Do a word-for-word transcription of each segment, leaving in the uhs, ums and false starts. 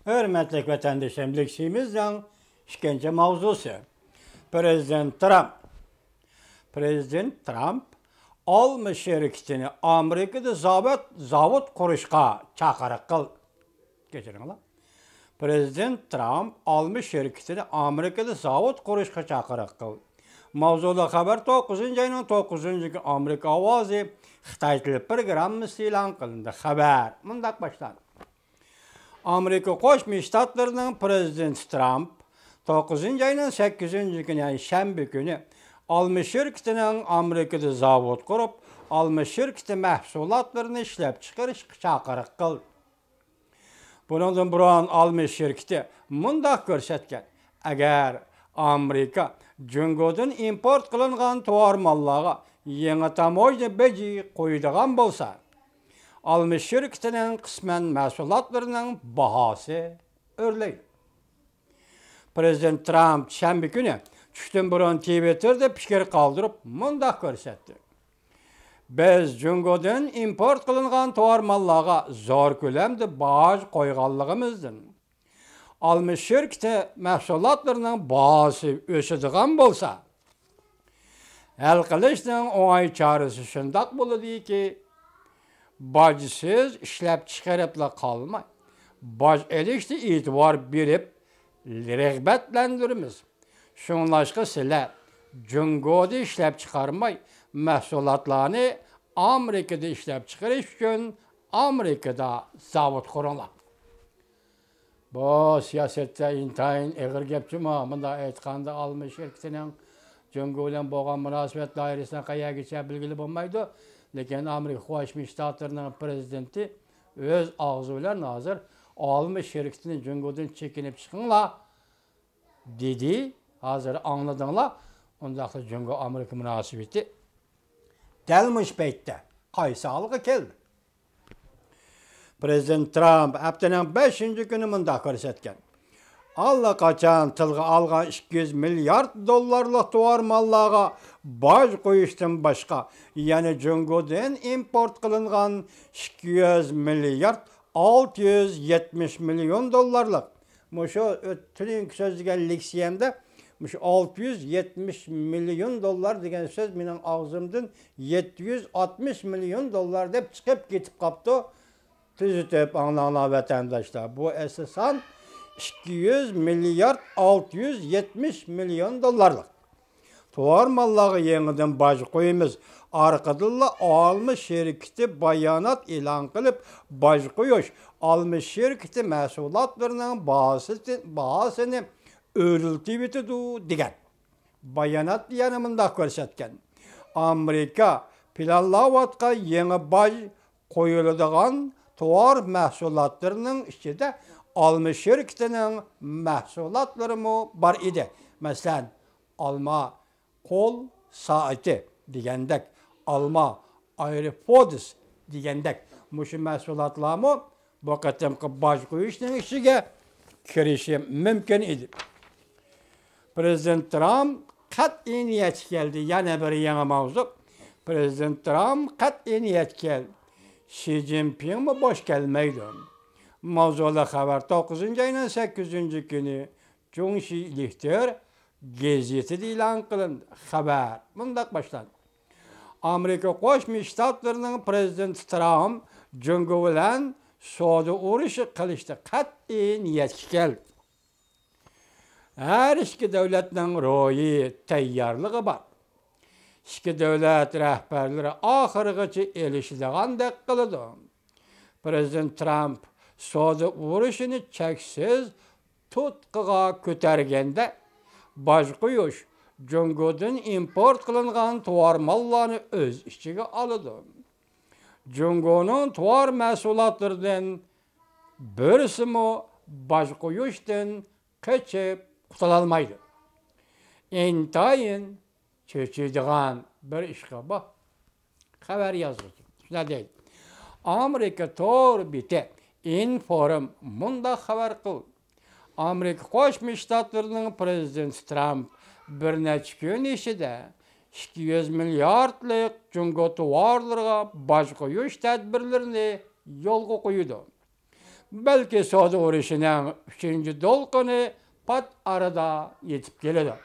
ھۆرمەتلىك ۋەتەندىشىم، لېكسىيىمىزنىڭ ئىككىنچى ماۋزۇسى. پىرېزىدېنت ترامپ. پىرېزىدېنت ترامپ ئالما شىركىتىنى ئامېرىكىدا زاۋۇت، زاۋۇت قۇرۇشقا چاقىرىق قىلدى. كەچۈرۈڭلار. پىرېزىدېنت ترامپ ئالما شىركىتىنى ئامېرىكىدا زاۋۇت قۇرۇشقا چاقىرىق قىلدى. ماۋزۇلۇق خەۋەر توققۇزىنچى ئاينىڭ توققۇزىنچى كۈنى ئامېرىكا ئاۋازى خىتاي تىلى پروگراممىسى ئېلان قىلىندى. خەۋەر مۇنداق باشلاندى. ئامېرىكا قوشما شتاتلىرىنىڭ پىرېزىدېنتى ترامپ توققۇزىنچى ئاينىڭ سەككىزىنچى كۈنى، يەنى شەنبە كۈنى ئالما شىركىتىنىڭ ئامېرىكىدا زاۋۇت قۇرۇپ، ئالما شىركىتى مەھسۇلاتلىرىنى ئىشلەپچىقىرىشقا چاقىرىق قىلدى. بۇنىڭدىن بۇرۇن ئالما شىركىتى مۇنداق كۆرسەتكەن: ئەگەر ئامېرىكا جۇڭگودىن ئىمپورت قىلىنغان تاۋار ماللارغا يېڭى تاموژنا بېجى قويىدىغان بولسا، ئالما شىركىتىنىڭ قىسمەن مەھسۇلاتلىرىنىڭ باھاسى ئۆرلەيدۇ. پىرېزىدېنت ترامپ شەنبە كۈنى چۈشتىن بۇرۇن تىۋىتتېردا پىكىر قالدۇرۇپ مۇنداق كۆرسەتتى: بىز جۇڭگودىن ئىمپورت قىلىنغان تاۋار ماللارغا زور كۆلەمدە باج قويغانلىقىمىزدىن، ئالما شىركىتى مەھسۇلاتلىرىنىڭ باھاسى ئۆسىدىغان بولسا، ھەل قىلىشنىڭ ئوڭاي چارىسى شۇنداق بولىدۇكى، باجسىز ئىشلەپچىقىرىپلا قالماي، باج ئېلىشتا ئېتىبار بېرىپ رىغبەتلەندۈرىمىز. شۇڭلاشقا سىلەر جۇڭگودا ئىشلەپچىقارماي، مەھسۇلاتلارنى ئامېرىكىدا ئىشلەپچىقىرىش ئۈچۈن ئامېرىكىدا زاۋۇت قۇرۇڭلار. بۇ سىياسەتتە ئىنتايىن ئېغىر گەپ جۇمۇ. مۇنداق ئېيتقاندا، ئالما شىركىتىنىڭ جۇڭگو بىلەن بولغان مۇناسىۋەت دائىرىسىنى قەيەرگىچە بىلگىلى بولمايدۇ. لېكىن ئامېرىكا قوشما شتاتلىرىنىڭ پىرېزىدېنتى ئۆز ئاغزى بىلەن ھازىر ئالما شىركىتىنى جۇڭگودىن چېكىنىپ چىقىڭلار دېدى. ھازىر ئاڭلىدىڭلار. ئۇنداقتا جۇڭگو ئامېرىكا مۇناسىۋىتى دەل مۇشۇ پەيتتە قايسى ھالغا كەلدى؟ پىرېزىدېنت ترامپ ھەپتىنىڭ بەشىنچى كۈنى مۇنداق كۆرسەتكەن: ئاللىقاچان تىلغا ئالغان ئىككى يۈز مىليارد دوللارلىق تاۋار ماللارغا باج قويۇشتىن باشقا، يەنە جۇڭگودىن ئىمپورت قىلىنغان ئىككى يۈز مىليارد ئالتە يۈز يەتمىش مىليون دوللارلىق، مۇشۇ تۈنۈگۈنكى سۆزلىگەن لېكسىيەمدە مۇشۇ ئالتە يۈز يەتمىش مىليون دوللار دېگەن سۆز مېنىڭ ئاغزىمدىن يەتتە يۈز ئاتمىش مىليون دوللار دەپ چىقىپ كېتىپ قاپتۇ. تۈزىتىپ ئاڭلاڭلار ۋەتەنداشلار، بۇ ئەسلى سان ئىككى يۈز مىليارد ئالتە يۈز يەتمىش مىليون دوللارلىق. تاۋار ماللارغا يېڭىدىن باج قويىمىز. ئارقىدىنلا ئالما شىركىتى بايانات ئېلان قىلىپ، باج قويۇش، ئالما شىركىتى مەھسۇلاتلىرىنىڭ باھاسى-، باھاسىنى ئۆرلىتىۋېتىدۇ، دېگەن. باياناتتا يەنە مۇنداق كۆرسەتكەن: ئامېرىكا پىلانلاۋاتقان يېڭى باج قويۇلىدىغان تاۋار مەھسۇلاتلىرىنىڭ ئىچىدە ئالما شىركىتىنىڭ مەھسۇلاتلىرىمۇ بار ئىدى. مەسىلەن، ئالما قول سائىتى دېگەندەك، ئالما ئايروپودس دېگەندەك مۇشۇ مەھسۇلاتلارمۇ بۇ قېتىمقى باج قويۇشنىڭ ئىچىگە كىرىشى مۇمكىن ئىدى. پىرېزىدېنت ترامپ قەتئىي نىيەتكە كەلدى. يەنە بىر يېڭى ماۋزۇ. پىرېزىدېنت ترامپ قەتئىي نىيەتكە كەلدى. شى جىنپىڭمۇ بوش كەلمەيدۇ. ماۋزۇلۇق خەۋەر توققۇزىنچى ئاينىڭ سەككىزىنچى كۈنى جۇڭشى لىختېر گېزىتىدە ئېلان قىلىندى. خەۋەر مۇنداق باشلاندى: ئامېرىكا قوشما شتاتلىرىنىڭ پىرېزىدېنتى ترامپ جۇڭگو بىلەن سودا ئۇرۇشى قىلىشتا قەتئىي نىيەتكە كەلدى. ھەر ئىككى دۆلەتنىڭ روھىي تەييارلىقى بار. ئىككى دۆلەت رەھبەرلىرى ئاخىرغىچە ئېلىشىدىغاندەك قىلىدۇ. پىرېزىدېنت ترامپ سودا ئۇرۇشىنى چەكسىز تۇتقىغا كۆتەرگەندە، باج قويۇش، جۇڭگودىن ئىمپورت قىلىنغان تاۋار ماللارنى ئۆز ئىچىگە ئالىدۇ. جۇڭگونىڭ تاۋار مەھسۇلاتلىرىدىن بىرسىمۇ باج قويۇشتىن قېچىپ قۇتۇلالمايدۇ. ئىنتايىن چۆچۈيدىغان بىر ئىشقا بۇ خەۋەر يازدى. شۇنداق دەيدۇ. ئامېرىكا تور بېتى ئىنفورم مۇنداق خەۋەر قىلدى: ئامېرىكا قوشما شتاتلىرىنىڭ پىرېزىدېنتى ترامپ بىر نەچچە كۈن ئىچىدە ئىككى يۈز مىلياردلىق جۇڭگو تاۋارلىرىغا باج قويۇش تەدبىرلىرىنى يولغا قويىدۇ. بەلكى سودا ئۇرۇشىنىڭ ئۈچىنچى دولقۇنى پات ئارىدا يېتىپ كېلىدۇ.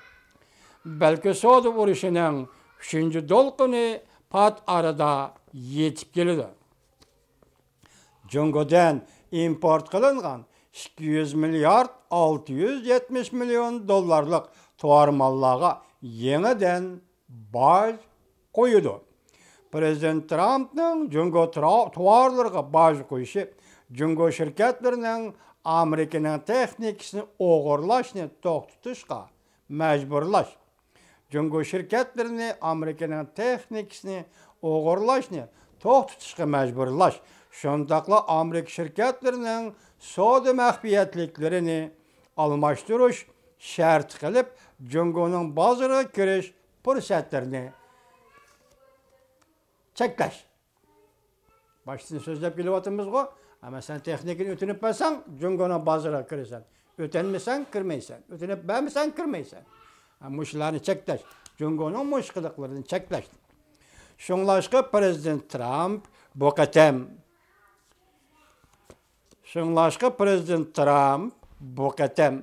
بەلكى سودا ئۇرۇشىنىڭ ئۈچىنچى دولقۇنى پات ئارىدا يېتىپ كېلىدۇ. جۇڭگودىن ئىمپورت قىلىنغان ئىككى يۈز مىليارد ئالتە يۈز يەتمىش مىليون دوللارلىق تاۋار ماللارغا يېڭىدىن باج قويىدۇ. پرېزىدېنت ترامپنىڭ جۇڭگو ترا-، تاۋارلىرىغا باج قويۇشى جۇڭگو شىركەتلىرىنىڭ ئامېرىكىنىڭ تېخنىكىسىنى ئوغرىلاشنى توختىتىشقا مەجبۇرلاش. جۇڭگو شىركەتلىرىنى ئامېرىكىنىڭ تېخنىكىسىنى ئوغرىلاشنى توختىتىشقا مەجبۇرلاش، شۇنداقلا ئامېرىكا شىركەتلىرىنىڭ سودا مەخپىيەتلىكلىرىنى ئالماشتۇرۇش شەرتى قىلىپ، جۇڭگونىڭ بازىرىغا كىرىش پۇرسەتلىرىنى چەكلەش. باشتىن سۆزلەپ كېلىۋاتىمىزغۇ، ئەمما سەن تېخنىكىنى ئۆتۈنۈپ بەرسەڭ، جۇڭگونىڭ بازىرىغا كىرىسەن. ئۆتەلمىسەڭ، كىرمەيسەن. ئۆتۈنۈپ بەرمىسەڭ، كىرمەيسەن. ھە، مۇشۇلارنى چەكلەش. جۇڭگونىڭ مۇشۇ قىلىقلىرىنى چەكلەش. شۇڭلاشقا پرېزىدېنت ترامپ بۇ قېتىم، شۇڭلاشقا پرېزىدېنت ترامپ بۇ قېتىم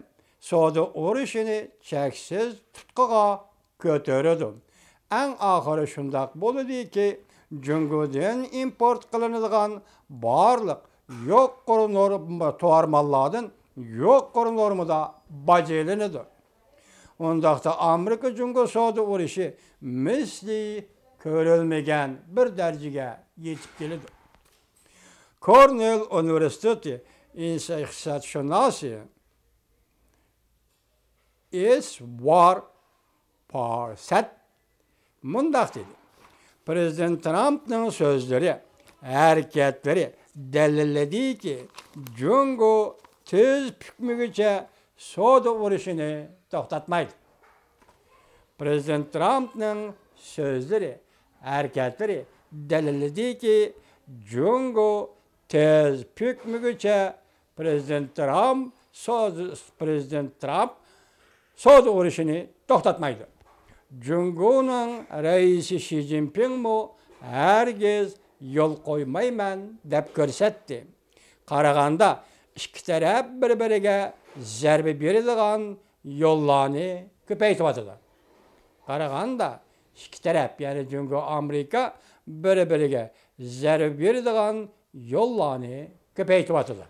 سودا ئۇرۇشىنى چەكسىز تۇتقىغا كۆتۈرىدۇ. ئەڭ ئاخىرى شۇنداق بولىدۇكى، جۇڭگودىن ئىمپورت قىلىنىدىغان بارلىق يۇقىرى نورما، تاۋار ماللاردىن يۇقىرى نورمىدا باج ئېلىنىدۇ. ئۇنداقتا ئامېرىكا جۇڭگو سودا ئۇرۇشى مىسلى كۆرۈلمىگەن بىر دەرىجىگە يېتىپ كېلىدۇ. كورنېل ئۇنىۋېرسىتېتى ئىقتىسادشۇناسى ئىسۋار پارسەت مۇنداق دېدى: پرېزىدېنت ترامپنىڭ سۆزلىرى، ھەرىكەتلىرى دەلىللىدىكى، جۇڭگو تىز پۈكمىگۈچە سودا ئۇرۇشىنى توختاتمايدۇ. پرېزىدېنت ترامپنىڭ سۆزلىرى، ھەرىكەتلىرى دەلىللىدىكى، جۇڭگو تىز پۈكمىگۈچە پرېزىدېنت ترامپ سودا، پرېزىدېنت ترامپ سودا ئۇرۇشىنى توختاتمايدۇ. جۇڭگونىڭ رەئىسى شى جىنپىڭمۇ ھەرگىز يول قويمايمەن دەپ كۆرسەتتى. قارىغاندا، ئىككى تەرەپ بىر-بىرىگە زەربە بېرىدىغان يوللارنى كۆپەيتىۋاتىدۇ. قارىغاندا، ئىككى تەرەپ، يەنى جۇڭگو، ئامېرىكا بىر-بىرىگە زەربە بېرىدىغان يوللارنى كۆپەيتىۋاتىدۇ.